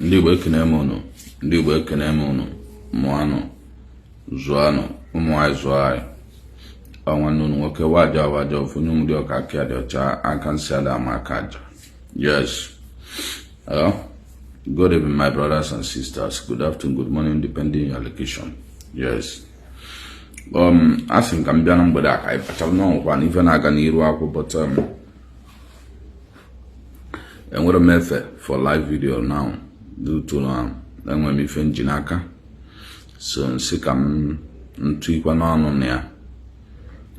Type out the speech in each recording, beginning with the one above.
Ndị Igbo, ekene m unu. Ndị Igbo, ekene m unu. Mụanụ, zụanụ ụmụ anyị, zụọ anyị. Ọ nwanne unu nwoke, waja waja, ofu onye ụmụ dị ọka aka dị ọcha, aka nsị ada ama aka aja. Yes, good evening, my brothers and sisters. Good afternoon, good morning, depending on your location. Yes, a sị m ka m bịa na mgbede a ka anyị kpachara n'ọnwụkwa na ife na-aga n'iru akwụ, but enwere m efe for live video now due to na enwere m ife nji n'aka, so nsị ka m ntụikwa n'ọnụ na ya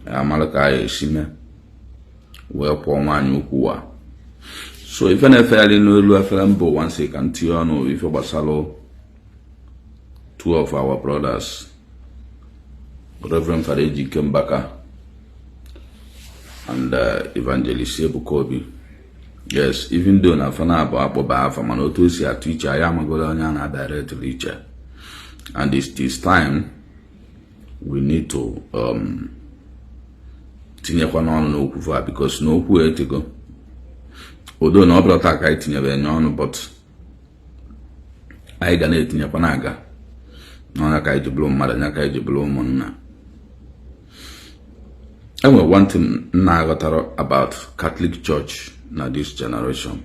amara ka anyị esi mee wee kwụọ nwaanyị ukwu wa. So ife na-efegharị n'elu efere mba ụwa, nsị ka m tinye ọnụ, ife gbasara two of our brothers, Reverend Father Ejike Mbaka and Evangelist Ebuka Obi. Yes, even though na fana abụọ akpọba afa, mana otu o si atụ iche, anyị amagolo onye a na-direct iche, and it's this time we need to tinyekwa n'ọnụ n'okwu fa, because n'okwu etego odo na ọ bụrụ taa ka anyị tinyere n'ọnụ, but anyị ga na-etinyekwa na-aga n'ọnya ka anyị ji bụrụ mmadụ, anya ka anyị ji bụrụ ụmụnna. Enwere one thing m na-aghọtara about Catholic Church na this generation.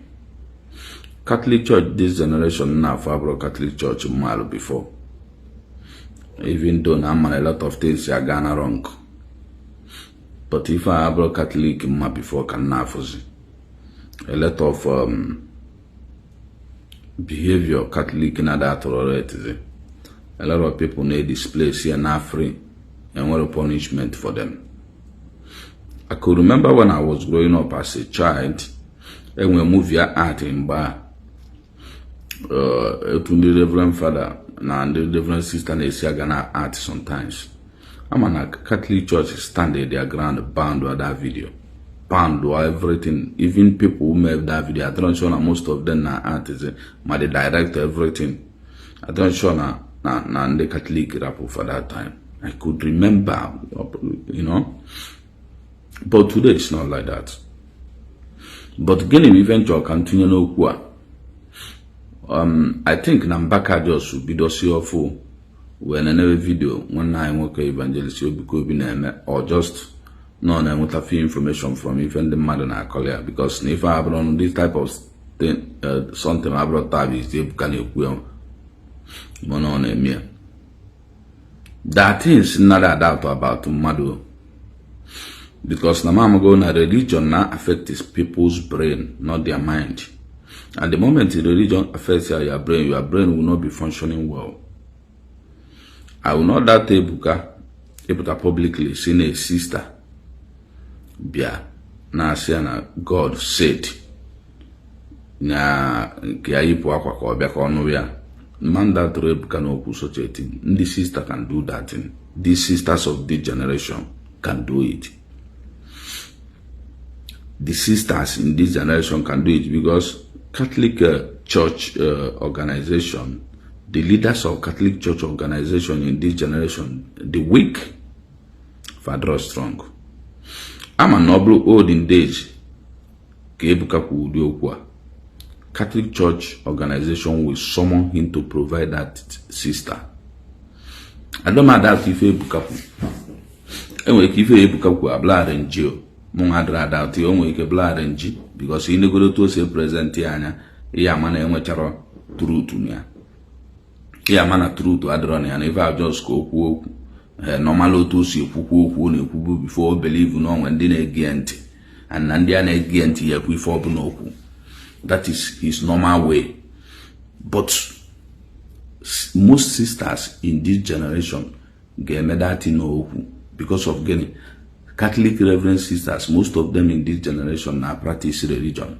Catholic Church this generation na-afọ abụrụ Catholic Church mmalụ before, even though na amara a lot of things aga na wrong, but ife a abụrụ Catholic mma before ka m na-afụzi a lot of behavior Catholic na-ada tolerate. A lot of people na-display ya na free, enwere punishment for them. I could remember when I was growing up as a child, enwere movie art mgbe a, etu ndị reverend father na ndị reverend sister na-esi aga na art sometimes. Ama na Catholic Church stand their ground, bound that video, bound everything, even people who made that video. I don't sure na most of them na art is ma the director, everything. I don't sure na ndị Catholic rapụ for that time. I could remember. But today it's not like that. But gịnị bụ ife nchọ ka m tinye n'okwu a? I think na Mbaka just bidosi ọfụ wee nenebe video nwanne anyị nwoke Evangelist Ebuka Obi na-eme, or just nọ na-enweta few information from ife ndị mmadụ na-akọrọ ya, because na ife abụrụ this type of thing, something abụrụ taa bụ izi Ebuka na-ekwu ya, mana ọ na-eme ya. There are things nnada adapt about mmadụ, because na mamago na religion na affect his people's brain, not their mind, and the moment the religion affects your brain, your brain will not be functioning well. I will not that Ebuka ịpụta publicly si na sister bịa na-asị ya na God said na nke ya yipụ akwa ka ọ bịa ka ọ nụ ya. Man that tụrụ Ebuka n'okwu such a thing. Ndị sister can do that thing. These sisters of this generation can do it. The sisters in this generation can do it because Catholic Church organization, the leaders of Catholic Church organization in this generation, the weak, father strong. Ama na ọ bụrụ olden days ka Ebuka kwuru ụdị okwu a, Catholic Church organization will summon him to provide that sister. Adọmada ife Ebuka kwu, enwere ike ife Ebuka kwu abụla arrange o mụ nwa adịrị ada o nwere ike bụla arrange, because ị negoro otu o si present ya anya, ihe ama na enwechara truth na ya, ihe ama na truth adịrọ na ya, na ife a just ka o kwuo okwu normal. Otu o si ekwukwu okwu ọ na-ekwubu before, o believe na onwe ndị na-ege ntị, and na ndị a na-ege ntị ya ekwu ife ọbụla okwu. That is his normal way. But most sisters in this generation ga-eme that n'okwu because of gịnị? Catholic reverend sisters, most of them in this generation na practice religion.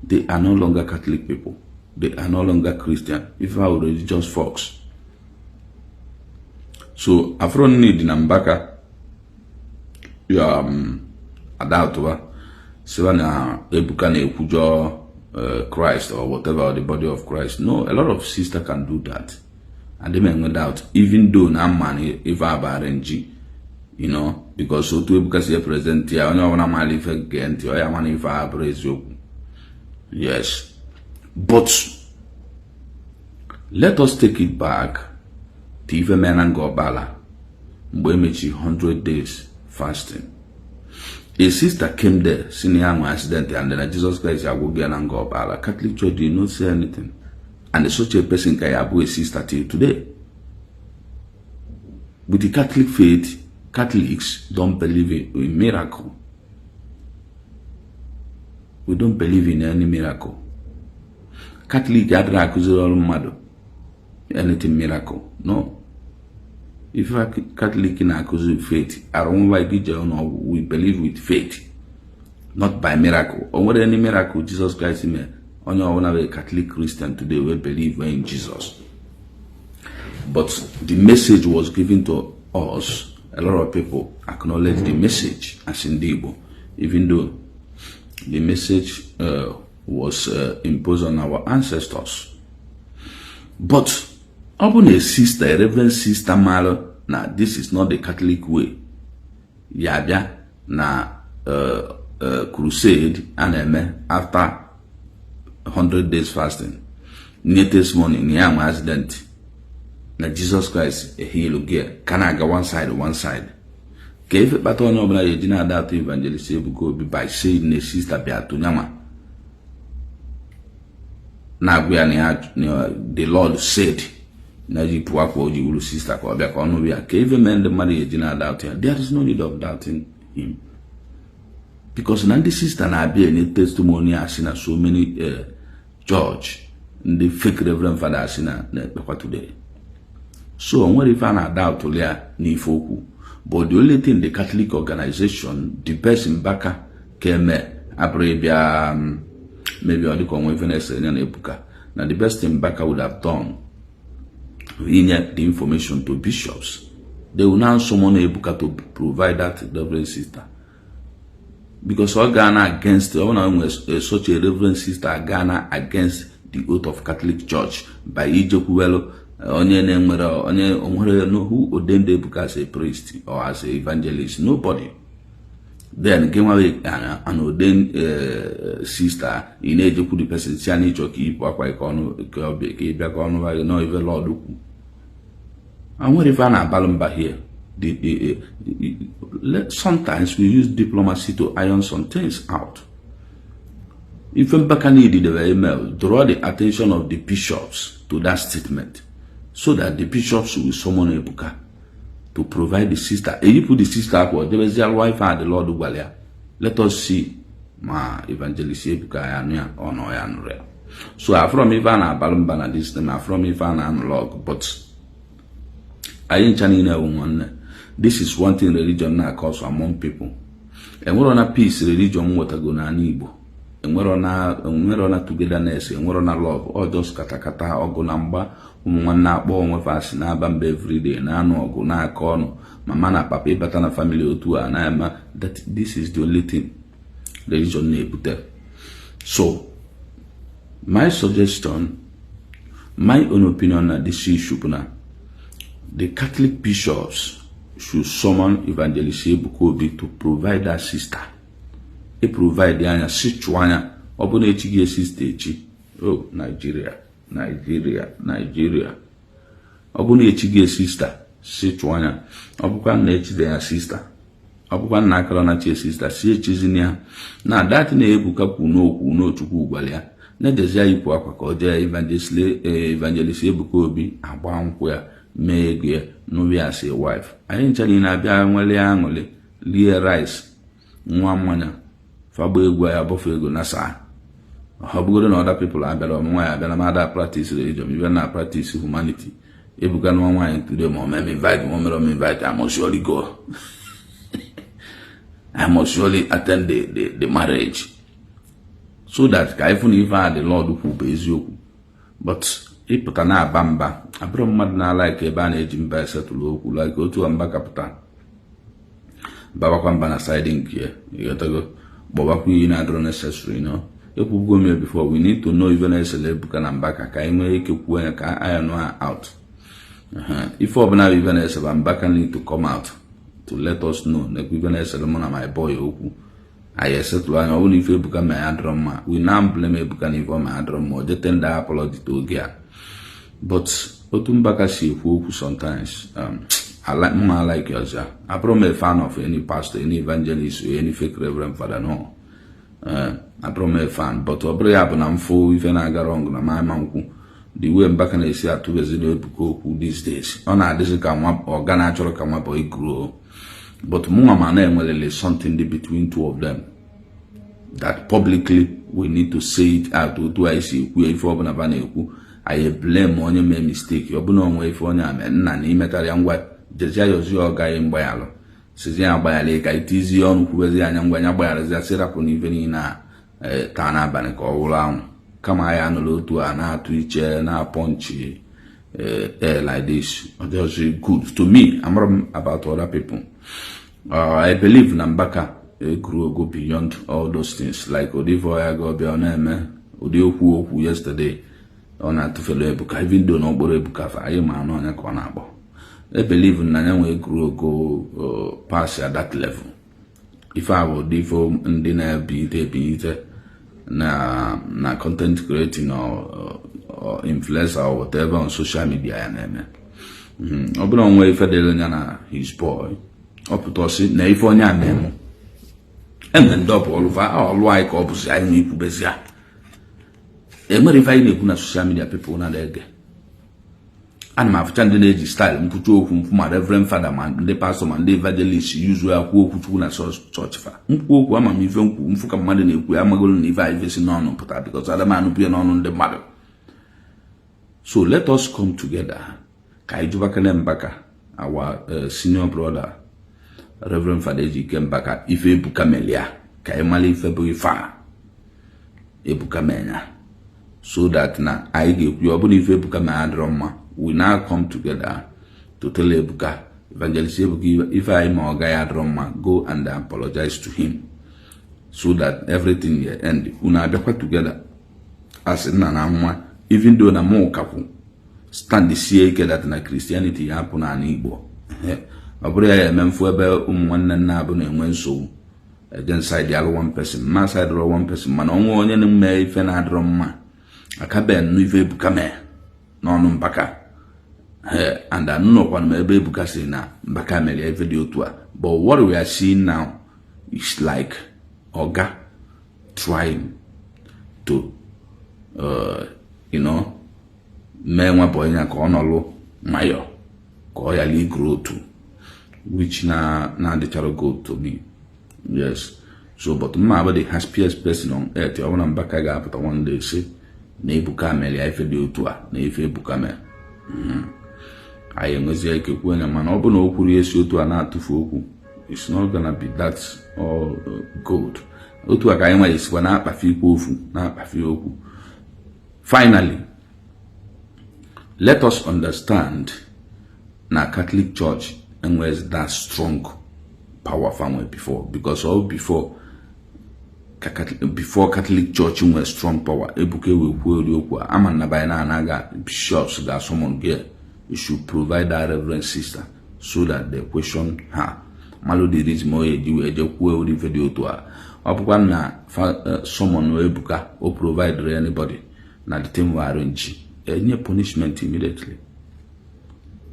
They are no longer Catholic people, they are no longer Christian, if are religious folks. So afro need na Mbaka ya adatụba siba na Ebuka na-ekwujọ Christ or whatever, or the body of Christ. No, a lot of sister can do that. Adị m enwe doubt, even though na mma na ife abara nji because otu Ebuka si present ya, onye ọbụla mara ife gee ntị, ọ ya mana ife a bụrụ eziokwu. Yes, But let us take it back to ife mere na Ngor Okpala mgbe emechi 100 days fasting. A sister came there si na ya nwe accident and then Jesus Christ agwụghị ya na Ngor Okpala. Catholic Church did not say anything, and such a person ka ya abụ a sister till today. With the Catholic faith, Catholics don't believe in miracle. We don't believe in any miracle. Catholic adịrị akụziri ọrụ mmadụ anything miracle, no. Ife Catholic na-akụzi, faith. Arụnwa gị jee ụlọọgwụ, we believe with faith, not by miracle. O nwere any miracle Jesus Christ mee onye ọbụla bụ Catholic Christian today we believe in Jesus. But the message was given to us. A lot of people acknowledge the message as ndị Igbo, even though the message was imposed on our ancestors. But ọ bụ na a sister, a reverend sister, mara na this is not the Catholic way, ya bịa na crusade a na-eme after 100 days fasting, nye testimony na ya nwe accident, na Jesus Christ eheal gị, ka na-aga one side, one side, ka efe kpata onye ọbụla ya eji na-ada atụ Evangelist Ebuka Obi by saying na sister bịa tụnyanwa na-agwa ya na the Lord said na ji pụọ akwa o ji wuru sister ka ọ bịa ka ọ nụrụ ya, ka ife mee ndị mmadụ ya eji na-ada atụ ya? There is no need of doubting him, because na ndị sister na-abịa enye testimony asị na so many church, ndị fake reverend father asị na na-ekpekwa today. So o nwere ife a na-ada atụli ya n'ife okwu. But the only thing the Catholic organization, the person Mbaka ka eme abụrụ ịbịa, maybe ọ dịka onwe ife na-ese ya na Ebuka, na the best thing Mbaka would have done, inye the information to bishops. They will now summon Ebuka to provide that reverend sister, because ọ gana against, ọ na nwere such a reverend sister gana against the oath of Catholic Church by ijekwuwelu onye na-enwere onye onwere no. Who ordained Ebuka as a priest or as a evangelist? Nobody. Then gị nwa an ordained sister, ị na-ejekwu the person si anyị chọ ka iyipụ akwa ka ọnụ ka ọ bịa ka ị bịa ka ọnụ gị nọ ife Lord kwu. Nwere ife a na-abalụ mba here. Sometimes we use diplomacy to iron some things out. Ife Mbaka need the email, draw the attention of the bishops to that statement so that the bishops will summon Ebuka to provide the sister. Eyipụ the sister akwa jebezie wife a the Lord gwara ya. Let us see ma Evangelist Ebuka ya anụ ya ọ nọ ya nụrụ ya. So afọrọ m ife a na-abalụ mba na this time, afọrọ m ife a na-anụrụ ọgụ, but anyị ncha niile bụ nwanne. This is one thing religion na-akọsụ among people. Enwero na peace religion nwetago n'ala Igbo, enwero na togetherness, enwero na love. Ọ just katakata, ọgụ na mgba, ụmụ nwanne akpọ onwe fa asị, na-aba mba everyday, na-anụ ọgụ, na-akọ ọnụ, mama na papa ịbata na family otu a na-eme that. This is the only thing religion na-ebute. So my suggestion, my own opinion na this issue bụ na the Catholic bishops should summon Evangelist Ebuka Obi to provide that sister. E provide anya si chụọ anya, ọ bụ na echi gị sister echi. Oh, Nigeria, Nigeria, Nigeria. Ọ bụ na echi gị sister, si chụọ anya. Ọ bụkwa na echide ya sister, ọ bụkwa nna akara na chi sister, si echizina ya na that na Ebuka kwu n'okwu n'Ochukwu gwara ya na-ejezi ya yipụ akwa ka ọ jee Evangelist Ebuka Obi agba nkwụ ya, mee ego ya, nụrụ ya as a wife. Anyị ncha niile abịa nwere aṅụrị, rie rice, nwa mmanya, fagba egwu, ya bọfe ego na saa. Ọ bụgoro na other people abịara ọmụ nwaanyị abịara ma ada practice religion, even na practice humanity. Ebuka nwa nwaanyị today, ma o mee m invite, ma o mere m invite, I must surely go. I must surely attend the marriage so that ka anyị fụ na ife a the Lord kwu bụ eziokwu. But ịpụta na-aba mba, abụrụ mmadụ na-ala ka ebe a na-eji mba esetụlụ okwu, like otu a mba kapụta babakwa mba na side nke ya, ịghọtago, kpọbakwa iyi na-adịrọ necessary. No, ekwubugo m ya before, we need to know ife na-esele Ebuka na Mbaka ka anyị nwee ike kwuo ya ka iron out. Ife ọbụla bụ ife na-esebe, Mbaka need to come out to let us know nekwa ife na-esele mụ na my boy okwu. Anyị esetụlụ anya. Ọ bụrụ na ife Ebuka ma ya dịrọ mma, we now blame Ebuka na ife ọ ma ya dịrọ mma, o jete ndị apology to oge a. But otu Mbaka si ekwu okwu sometimes, I like, mụ I like ọzọ. Abụrụ m a fan of any pastor, any evangelist or any fake reverend father, no. Abụrụ m a fan, but ọ bụrụ ya bụ na mfụ ife na-aga wrong na ma nkwụ. The way Mbaka na-esi atụbeziri Ebuka okwu these days, ọ na-adịzi ka nwa ọga na-achọrọ ka nwa boy grow. But mụnwa ma na-enwerele something dị between two of them that publicly we need to say it out. Otu anyị si ekwu ya, ife ọbụla ba na-ekwu, anyị blame onye mee mistake. Ọ bụla onwe ife onye a mee nna na imetara ya, ngwa jezie yozi ọ gaghị mgbaghalụ, sizi ya agbaghara ka itizi ọnụ, kwubezi anya, ngwa anya gbagharazi ya, sị rapụ n'ife niile a taa n'abalị ka ọ wụrụ anwụ, kama anyị anụrụ otu a na-atụ iche na-apọnchi air like this. Ọ just good to me. Amara m about other people. I believe na Mbaka grew go beyond all those things, like ụdị ife ọya ga ọbịa ọ na-eme, ụdị okwu yesterday ọ na-atụfelu Ebuka, even though na ọkpọrọ Ebuka fa, anyị ma anụ ọnya ka ọ na-akpọ. I believe na ya nwee grow go pass at that level. Ife a bụ ụdị ife ndị na-ebilite ebilite na content creating or influencer or whatever on social media ya na-eme. Ọ bụrụ onwe ife dịrị ya na his boy, ọ pụta ọsị na ife onye a na-eme enwe ndị ọ bụ ọlụfa ọlụ anyị ka ọ bụzi anyị nwe ikwubezi ya. Enwere ife anyị na-ekwu na social media, people na-ege. Ana m afụcha ndị na-eji style nkwuchi okwu mfụ, ma reverend father, ma ndị pastor, ma ndị evangelist, yuzu ya kwuo okwu Chukwu na chọọchị fa. Nkwu okwu ama m ife nkwu mfụ ka mmadụ na-ekwu ya, amagolo na ife a ife si n'ọnụ pụta, because ada m anụpụ ya n'ọnụ ndị mmadụ. So let us come together ka anyị jụbakene Mbaka, our senior brother, Reverend Father Ejike Mbaka, ife Ebuka melia, ka anyị mara ife bụ ife a Ebuka menya, so that na anyị ga-ekwu ọ bụrụ ife Ebuka ma adịrọ mma, we now come together to tell Ebuka, Evangelist Ebuka, ife anyị ma ọ gaghị adịrọ mma, go and apologize to him so that everything will end. Unu abịakwa together as nna na nwa, even though na mụ kakwu stand sie ike that na Christianity ya apụ n'ala Igbo. Ọ bụrụ ya ya eme mfu ebe ụmụ nwanne nna abụ na-enwe nsogbu, eje side alụ one person, ma side one person, mana ọnwa onye na-eme ife na-adịrọ mma akabe nnụ ife Ebuka mee n'ọnụ Mbaka, and anụnọkwana m ebe Ebuka si na Mbaka mere ife dị otu a. But what we are seeing now is like oga trying to mee nwa boy ya ka ọ nọlụ nwayọ, ka ọ ghara igro otu, which na na-adịchara good to me. Yes, so but mma abụ the happiest person on earth ọ bụla Mbaka ga-apụta one day sị na Ebuka mere ya ife dị otu a, na ife Ebuka mere anyị enwezie ike kwuo ya. Mana ọ bụ na o kwuru esi otu a na-atụfu okwu, it's not gonna be that all good. Otu a ka anyị nwa esikwa na-akpafe ikwu ofu na-akpafe okwu. Finally, let us understand na Catholic Church enwezi that strong power family before, because all before before Catholic Church nwere strong power, Ebuka wee kwuo ori okwu a ama na by now anaga bishops ga summon girl, you should provide that reverend sister so that they question her, malụ the reason o eji wee je kwuo ori ife dị otu a. Ọ bụkwa na summon Ebuka o provide anybody na the thing will arrange enye punishment immediately.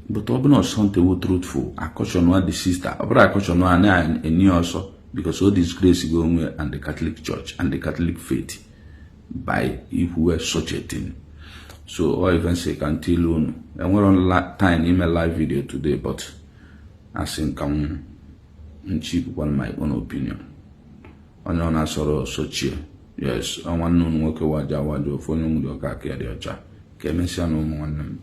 But ọ bụrụ na something wụ truthful, a caution the sister, ọ bụrụ a caution a na-enye ọsọ, because o disgrace go onwe and the Catholic Church and the Catholic faith by ikwuwe such a thing. So ọ even say ka ntilu unu, enwere time ime live video today, but asị ka m nchipụkwa my own opinion. Onye ọ na-asọrọ ọsọchie, yes, nwanne unu nwoke waja waja ofu onye nwere ọka aka ya dị ọcha. Ka emesịa na ụmụ nwanne m.